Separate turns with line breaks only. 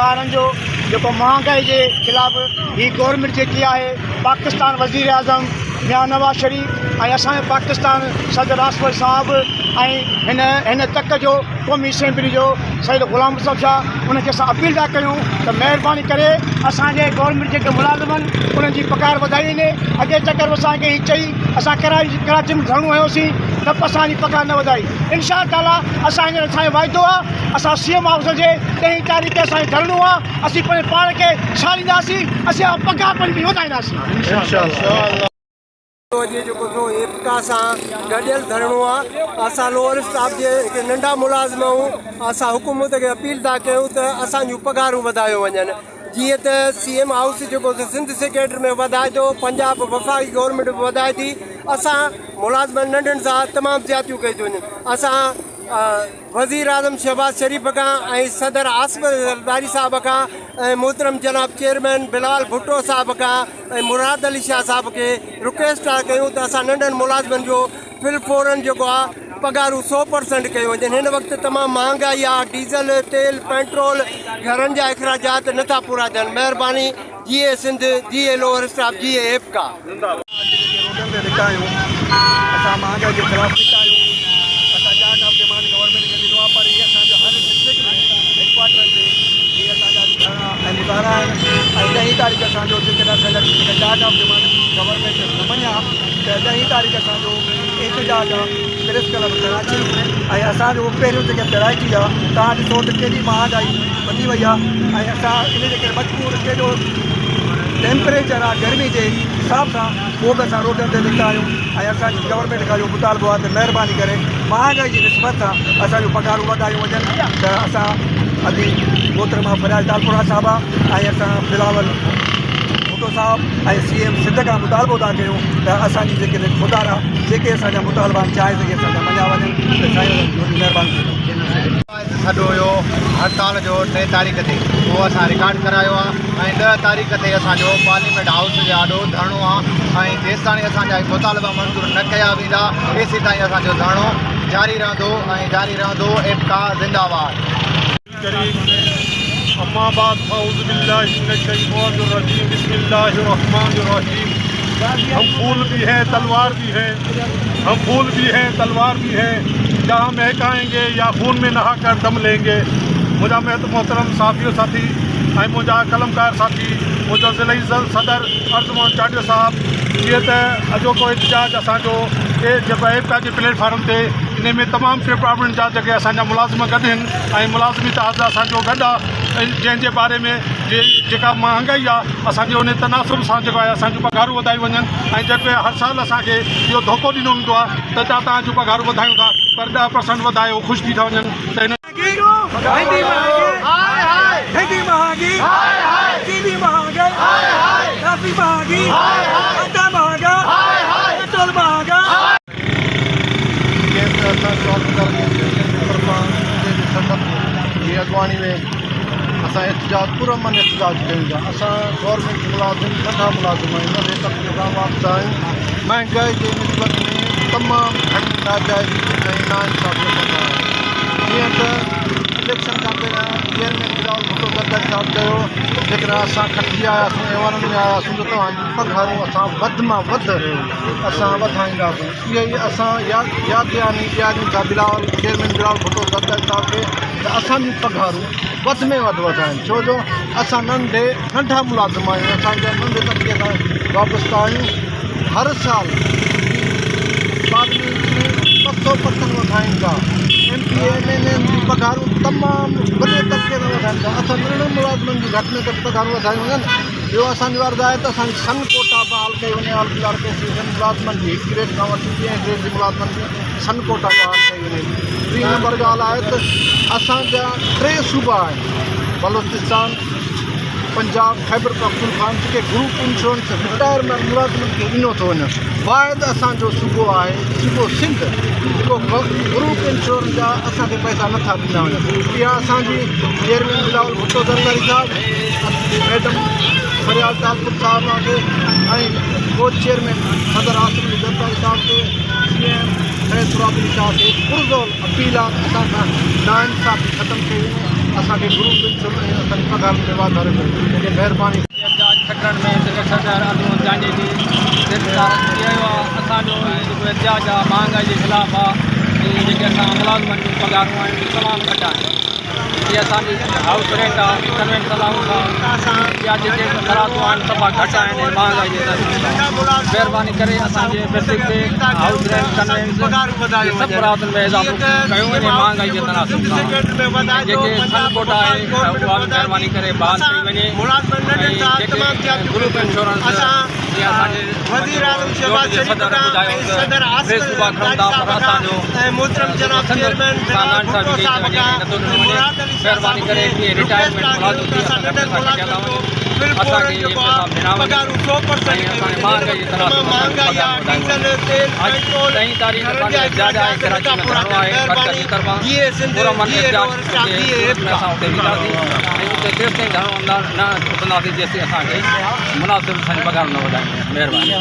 تارن جو جيڪو مهانگائي جي خلاف هي گورنمينٽ جيڪي آهي پاڪستان وزير اعظم ميان نواز شريف ۽ اسان جو پاڪستان صدر آصف علي صاحب ۽ هن هن تڪ جو قومي اسيمبلي جو سيد غلام مصطفي شاهه ان کي اسان اپيل ٿا ڪيون ته مهرباني ڪري اسان جي گورنمينٽ جيڪي ملازم آهن انهن جي پگهار وڌائي وڃي. اڳي چڪر اسان کي هي چئي اسان ڪراچي ۾ ڌرڻو هنيوسين ته به اسان جي پگهار نه وڌائي. انشاء الله تعالي اسان هينئر اسان جو واعدو آهي اسان سي ايم آفيس جي ڏهين تاريخ تي اسان جو ڌرڻو آهي اسين پنهنجي پاڻ کي ساڙينداسين اسين اها پگهار پنهنجي وڌائينداسين. انشاء الله.
اڄ جيڪو سو ايپڪا سان گڏيل ڌرڻو آ اسان لوئر اسٽاف جي هڪ ننڍا ملازم آهيون اسان حڪومت کي اپيل ٿا ڪيون ته اسان جون پگهارون وڌايو وڃن جيئن ته سي ايم هائوس جيڪو سو سنڌ سيڪريٽري ۾ وڌائي ٿو پنجاب وفاقي گورنمينٽ به وڌائي ٿي اسان ملازمن ننڍن سان تمام زيادتيون ڪيون ٿيون وڃن اسان وزيراعظم شهباز شريف کان ۽ صدر آصف علي زرداري صاحب کان ۽ محترم جناب چيئرمين بلاول ڀٽو صاحب کان ۽ مراد علي شاهه صاحب کي رڪويسٽ ٿا ڪيون ته اسان ننڍن ملازمن جو فل فورن جيڪو آ پگهارون سو پرسنٽ ڪيون وڃن هن وقت تمام مهانگائي آ ڊيزل تيل پيٽرول گهرن جا اخراجات نٿا پورا ٿين مهرباني جيئي سنڌ جيئي لوئر اسٽاف جيئي ايپڪا.
اڄ جيڪي روڊن تي نڪتا آهيون اسان مهانگائي جي خلاف نڪتا آهيون اسان چار ٽاپ ڊمانڊ گورنمينٽ کي ڏنو آهي پر هي اسان جو هر ڊسٽرڪٽ ۾ هيڊ ڪوارٽرن تي هي اسان جا ڌرڻا ۽ مظاهرا آهن ۽ ڏهين تاريخ اسان جو جيڪڏهن اسان جا جيڪا چار ٽاپ ڊمانڊ گورنمينٽ نه مڃيا ته ڏهين تاريخ اسان جو احتجاج آهي پريس ڪلب ڪراچي ۽ اسان جو پهريون جيڪا پرائرٽي آهي تان ڏسو ته ڪيڏي مهانگائي وڌي وئي آهي ۽ اسان ان جي ڪري مجبور ڪيڏو ٽيمپريچر آهي گرمي جي حساب سان پوء به اسان روڊن تي نڪتا آهيون ۽ اسان جي گورنمينٽ کان اهو مطالبو آهي ته مهرباني ڪري مهانگائي جي نسبت سان اسان جون پگهارون وڌايون وڃن ته اسان ادي محترمه فريال ٽالپر صاحبه ۽ اسان بلاول ڀٽو صاحب ۽ سي ايم سنڌ کان مطالبو ٿا ڪيون ته اسان جي جيڪي خدارا جيڪي اسان جا مطالبا آهن چاهي ته اهي اسان جا مڃيا وڃن ته سائين اسان جي وڏي مهرباني ٿيندي.
سڏ هيو هڙتال جو ٽي تاريخ تي اهو اسان رڪارڊ ڪرايو آهي ۽ ڏهه تاريخ تي اسان جو پارليامينٽ هائوس جي آڏو ڌرڻو آهي ۽ جيستاڻي اسان جا مطالبا منظور نه ڪيا ويندا ايسيتائين اسان جو ڌرڻو جاري رهندو ۽ جاري رهندو ايپڪا زنده باد.
ڪريم اما بعد فاعوذ بالله من الشيطان الرجيم بسم الله الرحمن الرحيم هم ڦول ڀي هين تلوار ڀي هين هم ڦول ڀي هين تلوار ڀي هين جهان مهڪائين گي يا خون ۾ نها ڪر دم لين گي منهنجا محترم صحافيو ساٿي ۽ منهنجا قلمڪار ساٿي منهنجو ضلعي صدر عرض محمد چانڊيو صاحب جيئن ته اڄوڪو احتجاج اسان جو جيڪو ايپڪا جي پليٽ فارم تي انهي ۾ تمام ڊپارٽمينٽ جا جيڪي اسان جا ملازم گڏ هن ۽ ملازمي اتحاد اسان جو گڏ آ ۽ جنهن جي باري ۾ جي جيڪا مهانگائي آ اسان جي ان تناسب سان جيڪو آهي اسان جون پگهارون وڌايون وڃن ۽ جيڪي هر سال اسان کي اهو ڌوڪو ڏنو ويندو آ ته توهان جون پگهارون وڌايون ٿا پر 10% وڌائي هو خوش ٿي ٿا وڃن ته هن
هندي مهانگي هندي مهانگي چيني مهانگي ڪافي مهانگي آٽا مهانگا پيٽرول مهانگا.
جيئن ته اسان چوڪيدار ايسوسيئيشن جي طرفان صوبي جي صدر جي اڳواڻي ۾ اسان احتجاج پرامن احتجاج ڪيون ٿا اسان گورنمينٽ ملازم ننڍا ملازم آهيون ننڍي طبقي سان وابسته آهيون مهنگائي جي نسبت ۾ تمام گهڻي ناجائزي ۽ ناانصافي اسان سان آهي جيئن ته اليڪشن کان پهريان چيئرمين بلاول ڀٽو زرداري صاحب چيو جيڪڏهن اسان کٽجي آياسون ايوانن ۾ آياسون ته توهان جون پگهارون اسان وڌ مان وڌ اسان وڌائينداسون اها ئي اسان ياد دهاني ڏياريون ٿا بلاول چيئرمين بلاول ڀٽو زرداري صاحب کي ته اسان جون پگهارون وڌ ۾ وڌ وڌائين ڇو جو اسان ننڍي ننڍا ملازم آهيون اسان جا ننڍي طبقي سان وابسته آهيون هر سال پارليامينٽ ۾ 200 پرسنٽ وڌائين ٿا M P A M N N جون پگهارون تمام وڏي طبقي سان وڌائين ٿا اسان ننڍن ملازمن جون گهٽ ۾ گهٽ پگهارون وڌايون وڃن ٻيو اسان جو عرض آهي ته اسان جي سن ڪوٽا بحال ڪئي وڃي آل ڪلارڪ ايسوسيئيشن ملازمن جي هڪ گريڊ کان وٺي ٻئي گريڊ جي ملازمن جي سن ڪوٽا بحال ڪئي وڃي ٽين نمبر ڳالهه آهي ته اسان جا ٽي صوبا آهن بلوچستان پنجاب خيبر پختونخوا جيڪي گروپ انشورنس رٽائرمينٽ ملازمن کي ڏنو ٿو وڃي واحد اسان جو صوبو آهي صوبو سنڌ جيڪو گروپ انشورنس جا اسان کي پئسا نٿا ڏنا وڃن اها اسان جي چيئرمين بلاول ڀٽو زرداري صاحب ميڊم فريال ٽالپر صاحبه کي ۽ ڪو چيئرمين صدر آصف علي زرداري صاحب کي سي ايم سيد سيد تراب علي شاهه کي پرزور اپيل آهي ته اسان سان ناانصافي ختم ڪئي وڃي اسان کي گرو پينشن ۽ اسان جي پگهارن ۾ واڌارو ڪيو وڃي مهرباني.
احتجاج کٽڻ ۾ جيڪو صدر علي چانڊيي جي گرفتار ٿي رهيو آهي اسان جو هي جيڪو احتجاج آهي مهانگائي جي خلاف آهي ۽ جيڪي اسان ملازمن جون پگهارون آهن اهي تمام گهٽ آهن جي اسان جي هائوس رينٽ آهي ڪنوينس الائونس آهي ٻيا جيڪي مراعتون آهن صفا گهٽ آهن ۽ مهانگائي جي حساب سان مهرباني ڪري اسان جي بيسڪ تي هائوس رينٽ ڪنوينس جي سڀ مراعتن ۾ اضافو ڪيو وڃي مهانگائي جي تناسب سان ۽ جيڪي سن ڪوٽا آهي اها به مهرباني ڪري بحال ڪئي وڃي ۽ جيڪي گروپ انشورنس جيئن اسان جي يوٽ جي صدر ٻڌايو ته ٽي صوبا کڻن ٿا پر اسان جو جيڪو سنڌ سان ناانصافي ڪئي ٿي وڃي ۽ نٿو ڏنو وڃي مهرباني ڪري جيئن رٽائرمينٽ ملازم ٿي اسان جا پئسا ڪٽيا ٿا وڃن اسان کي اهي پئسا به ڏنا وڃن ۽ اسان جي مهانگائي جي تناسب ۾ اسان جون پگهارون وڌايون وڃن اڄ ڏهين تاريخ اسان جو احتجاج آهي ڪراچي ۾ ڌرڻو آهي مرڪز جي طرفان پرامن احتجاج جي صورت ۾ اسان اتي وينداسين ۽ اتي تيستائين ڌرڻو نه اٿنداسين جيستائين اسان کي مناسب اسان جي پگهارون نه وڌايون وڃن مهرباني.